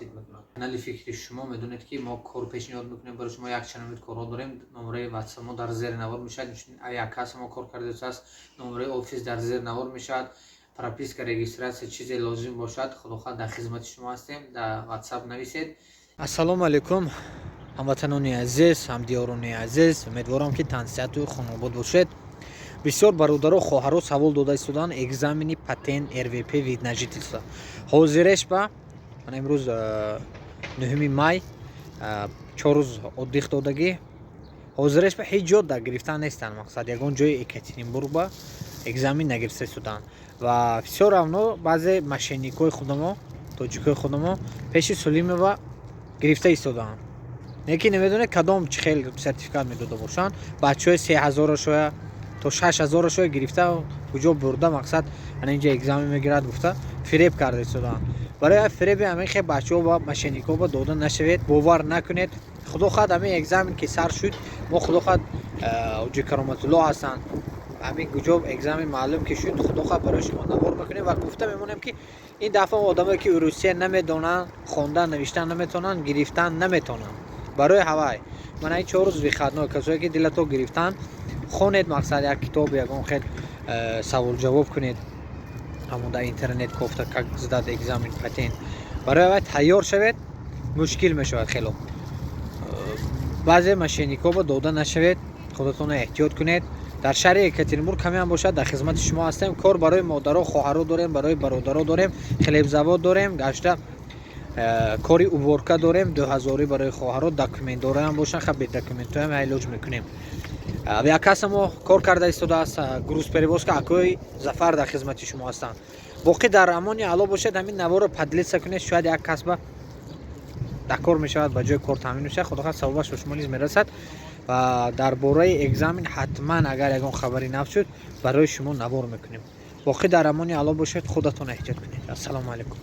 Мекунад канали Фикри шумо. Медонед, ки мо кор пешниҳод мекунем барои шумо, якчанд намуд корҳо дорем. Номраи ватсап мо дар зери навор мешавад. Инчунин авиакасса мо кор кардааст, номраи офис дар зери навор мешавад. Прописка, регистрация, чизе лозим бошад, худохоҳ, дар хизмати шумо ҳастем. Дар ватсап нависед. Ассалому алайкум, ҳамватанони азиз, ҳамдиёрони азиз! Умедворам, ки тансиҳату хонобод бошед. Бисёр бародаро, хоҳаро савол дода истоданд: экзамени патент, РВП, вид на жительство. Ҳозиреш ба ман имрӯз 9 май, 4 рӯз отдых додагӣ. Ҳозиреш ба ҳеҷ ҷо да гирифтан нестанд. Мақсад, ягон ҷои Екатеринбург ба экзамен нагирифта истоданд ва всё равно баъзе мошенникҳои худамо, тоҷикҳои худамо, пеши Сулимова гирифта истодаанд. Лекин намедонед, кадом чӣ хел сертификат медода бошанд. Бачаҳои 3000-а шоя то 6000-а шоя гирифта, куҷо бурда, мақсад, ана инҷа экзамен мегирад гуфта, фиреб карда истодаанд. Барои фиреби ҳамин хел бачаҳо ва мошенникҳо ба дода нашавед, бовар накунед. Худо хоҳад, ҳамин экзамен ки сар шуд, мо, худо хоҳад, ҳоҷи Кароматулло ҳастанд, ҳамин куҷо экзамен маълум ки шуд, худо хоҳад, барои шумо навор мекунем ва гуфта мемонем, ки ин дафъа одамое ки русия намедонанд, хондан, навиштан наметавонанд, гирифтан наметавонанд. Барои ҳавай мана ин 4 рӯз выходной, касое ки дилато гирифтан, хонед. Мақсад, як китоб, ягон хел саволҷавоб кунед, ҳамон дар интернет кофта, как сдать экзамен патент. Барои ҳавай тайёр шавед, мушкил мешавад хело. Баъзе мошенникҳо ба дода нашавед, худатонро эҳтиёт кунед. Дар шаҳри Екатеринбург камеам бошад, дар хизмати шумо ҳастем. Кор барои модаро, хоҳаро дорем, барои бародаро дорем, хлебзавод дорем, гашта кори уборка дорем, 2000-ӣ барои хоҳаро, документдораам бошанд, ха, бедокументоям илоҷ мекунем. Авиакасса мо кор карда истодааст, грузперевозка, акои Зафар дар хизмати шумо ҳастанд. Боқӣ дар амони Алло бошед. Ҳамин наворро поделиться кунед, шояд як касба дар кор мешавад, ба ҷои кор таъмин мешавад. Худо хоҳад, савобаш ба шумо низ мерасад. Ва дар бораи экзамен ҳатман, агар ягон хабари нав шуд, барои шумо навор мекунем. Боқӣ дар амони Алло бошед, худатон эҳтиёт кунед. Ассалому алайкум.